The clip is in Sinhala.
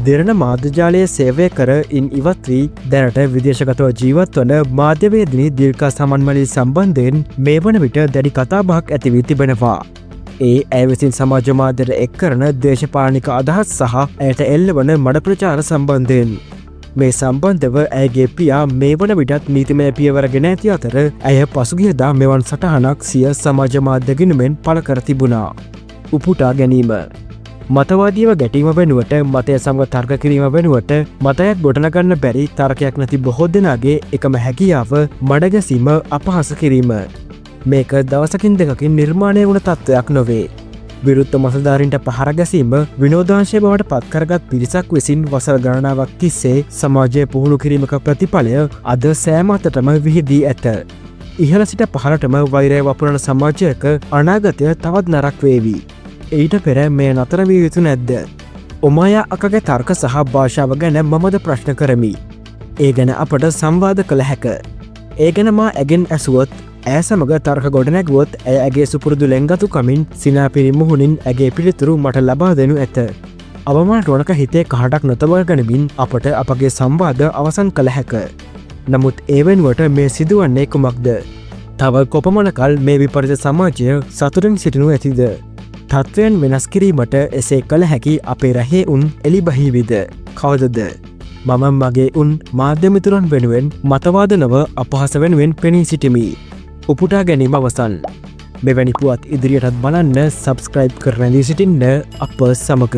දෙරණ මාධ්‍ය සේවය කර ඉන් ඉවත් වී දැනට විදේශගතව ජීවත් වන මාධ්‍යවේදිනී දිල්කා සමන්මලී සම්බන්ධයෙන් මේ වන විට දැඩි කතාබහක් ඇති වී තිබෙනවා. ඒ ඇය විසින් සමාජ මාධ්‍යයට එක් කරන දේශපාලනික අදහස් සහ ඇයට එල්ලවන මඩ ප්‍රචාර සම්බන්ධයෙන්. මේ සම්බන්ධව ඇයගේ පියා මේ වන විටත් නීතිමය පියවර ගෙන ඇති අතර, ඇය පසුගියදා මෙවන් සටහනක් සිය සමාජ මාධ්‍ය ගිණුමෙන් පළ කර තිබුණා. උපුටා ගැනීම. මතවාදීව ගැටීම වෙනුවට, මතය සමග තර්ක කිරීම වෙනුවට, මතයක් ගොඩනගන්න බැරි, තර්කයක් නැති බොහෝ දෙනාගේ එකම හැකියාව මඩගැසීම, අපහාස කිරීම. මේක දවසකින් දෙකකින් නිර්මාණය වුණ තත්ත්වයක් නොවේ. විරුද්ධ මතධාරීන්ට පහර ගැසීම විනෝදාංශය බවට පත්කරගත් පිරිසක් විසින් වසර ගණනාවක් තිස්සේ සමාජය පුහුණු කිරීමක ප්‍රතිඵලය අද සෑම අතටම විහිදී ඇත. ඉහළ සිට පහළටම වෛරය වපුරන සමාජයක අනාගතය තවත් නරක් වේවි. ඊට පෙර මෙය නතර විය යුතු නැද්ද? ඔමායා අකගේ තර්ක සහ භාෂාව ගැන මමද ප්‍රශ්න කරමි. ඒ ගැන අපට සංවාද කළ හැක. ඒ ගැන මා ඇගෙන් ඇසුවොත්, ඇය සමග තර්ක ගොඩනැගුවොත්, ඇය ඇගේ සුපුරුදු ලෙන්ගතුකමින් සිනාපිරි මුහුණින් ඇගේ පිළිතුරු මට ලබා දෙනු ඇත. අවමා රොණක හිතේ කහටක් නොතබා ගනිමින් අපට අපගේ සංවාද අවසන් කළ හැක. නමුත් ඒ වෙනුවට මේ සිදුවන්නේ කුමක්ද? තව කොපමණ කල් මේ විපරිත සමාජය සතුටින් සිටිනු ඇතිද? තත්ත්වයන් වෙනස් කිරීමට එසේ කළ හැකි අපේ රැහේ උන් එළිබහිවිද? කවදද? මම මගේ උන් මාධ්‍ය මිතුරන් වෙනුවෙන් මතවාද නොව අපහාස වෙනුවෙන් පෙනී සිටිමි. උපුටා ගැනීම අවසන්. මෙවැනි පුවත් ඉදිරියටත් බලන්න සබස්ක්‍රයිබ් කර රැඳී සිටින්න අප සමග.